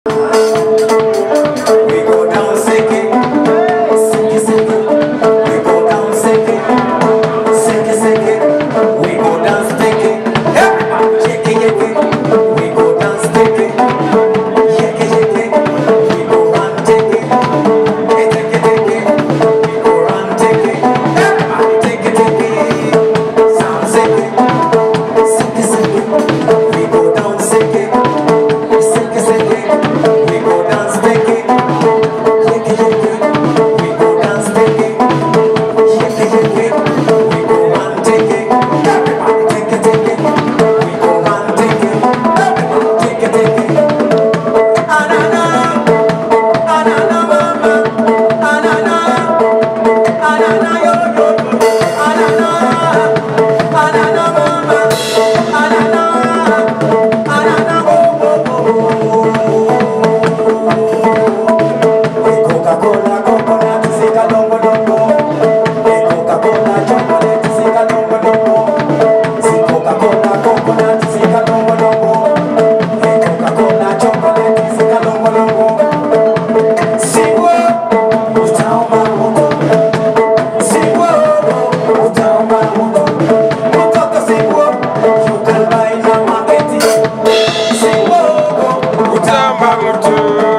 We go down seke, seke seke. We go down seke, seke seke. We go down seke. Everybody shake it, we go down seke, yeke yeke. We go run take it, take it take it. We go run take it. Everybody take it take it. Sound seke, seke seke. We go down seke, seke seke. We go down seke. Yeke yeke, we go dance take it. Yeke yeke, we go run take it. Everybody take it take it. We go run take it. Everybody take it take it. Anana, anana mama, anana, anana yo yo yo, anana, anana mama, anana, anana oh oh oh oh. Coca-Cola, coconut, sika longo longo. Coca-Cola, chocolate, sika longo longo. Si Coca-Cola, coconut, sika longo longo. Coca-Cola, chocolate, sika longo longo. Siwo, utauma moto. Siwo, utauma moto. Mtoto siwo, you can buy in the market. Siwo, Utamba mutu.